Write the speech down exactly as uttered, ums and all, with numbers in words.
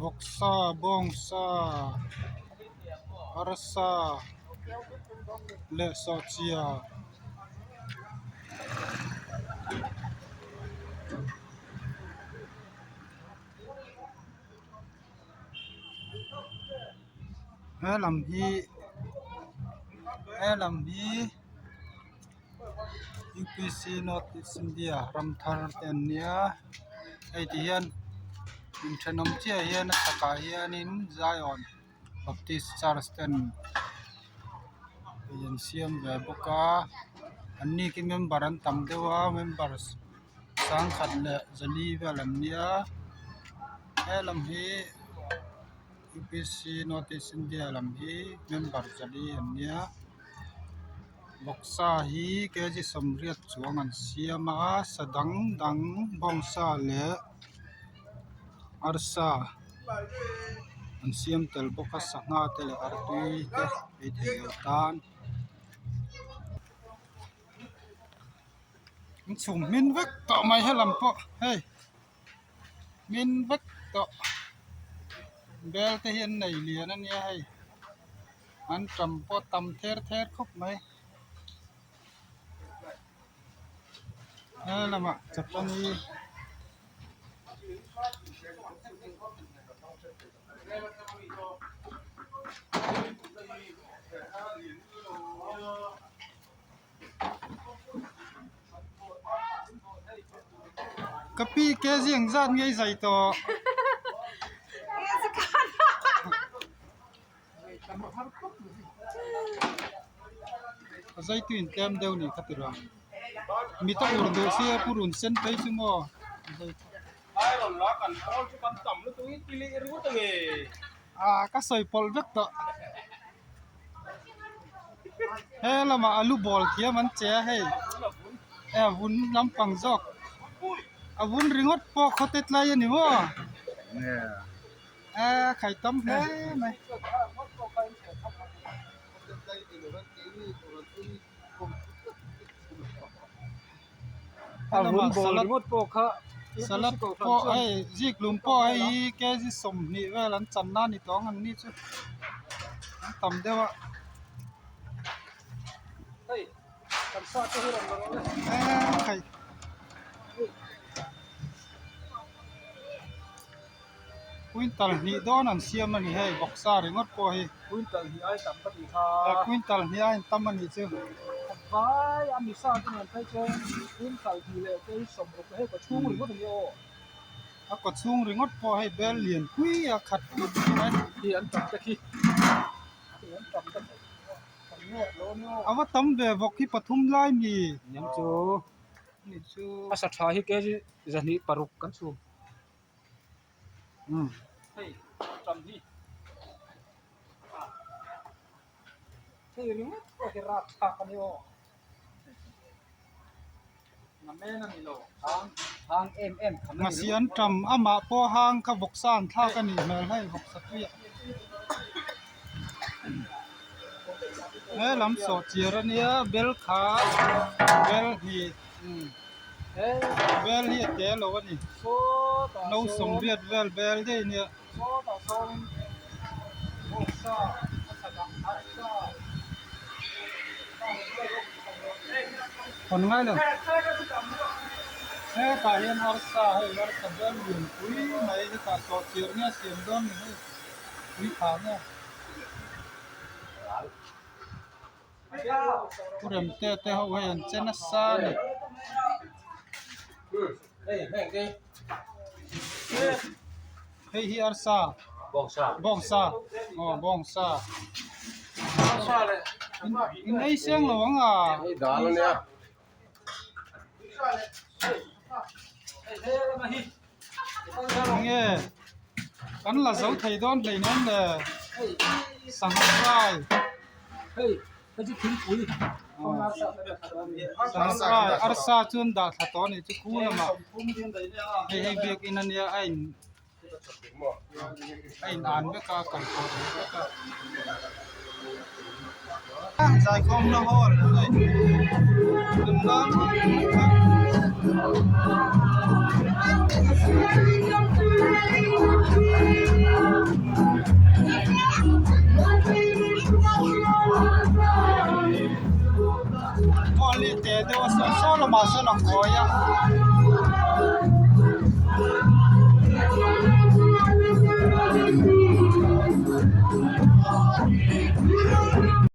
Vawksa, bawngsa, arsa le sawhchia. He lam hi, he lam hi U P C North East India ram thar te an nia. Hei ti hian, inṭhen awm chiah hian a takah hianin Zion Baptist Church ten an siam ve bawk a. Anni khi member an tam deuh a, members sangkhat leh zali vel an nia. He lam hi U P C North East India lam hi member zali an nia. Vawksa hi K G sawmriat chuang an siam a, sa dang dang, bawngsa leh arsa an siam tel bawk a, sangha te leh artui te ei thei lo tan. An chhum hmin vek tawh mai he lam pawh, hei. Hmin vek tawh. Bel te hi an nei lian a nia hei. An ṭam pawh tam ther ther khawp mai. He lamah chapang hi. Ka pi K G engzat ngei zai tawh. A zaitu in tlem deuh ni kha tira. Mi ta ur deuh se a purun sen pei chu maw. Ai, rawn la kan pawl chu kan tam lutuk i ti leh ringawt ang e. A, ka sawi pawlh vek tawh. He lamah a lu bawl thiam an che a hei. E, a vun lampang zawk. A vun ringawt pawh khawte tlai a ni maw? Nge. E, khai tam hle mai. A vun bawl ringawt pawh kha, salad pawh hei, ziklum pawh hei hi K G sawmhnih vel an channa ni tawh ang an ni chu. An tam deuh a. Hei, kan sa te hi ram ram le. Eh, khai. Quintal hnih dawn an siam a ni hei, vawksa ringawt pawh hi. Quintal hnih ai tam ka ti kha. Eh, quintal hnih ai tam a ni chu. Vai, a mi sa te nen phei chuan quintal hnih leh kei sawmruk hei ka chhung ringawt a ni aw. A kawchhung ringawt pawh hei bel lian pui a khat lut mai. Hi an tam tak hi. Hi an tam tak. Kan nge lo ni aw. A va tam ve vawk hi pathum lai mi. Niang chu. Ni chu. A sa ṭha hi kg zahnih paruk kan chhung. Hmm. Hei, tam hi. Hei, ringawt pawh hi rat thlak a ni aw. Hang, hang em em kha. Ngasian ṭam amah pawh hang kha vawksa an thlak a nih hmel hei, vawksa tuia. He lam sawh chir a nia, bel kha, bel hnih. Hmm. Bel hi a te lo a ni. No sawmriat vel bel dai nia. Hon ngai lo. Hetah hian arsa, hei arsa bel lian pui mai, hetah sawh chir nia siam dawn ni hei. Pui kha nge. Pu Remte te ho hei an che nasa ni. Hei hi arsa. Bawngsa. Bawngsa. Aw, bawngsa. In, in ei seng lo ang a. Ei dal a nia. Nge, kan la zo thei dawn hlei nem le. Sangha fry. Hei, hei chu thingpui. Aw. Sangha fry, arsa chuan dah thla tawh a ni chu, khu lamah. Hei, hei biak in a nia, a in A in an vek a, kan kawt vek a. Zaikhawmna hall a ni. Kan lam. Li te deu saw saw lama saw a khawi a.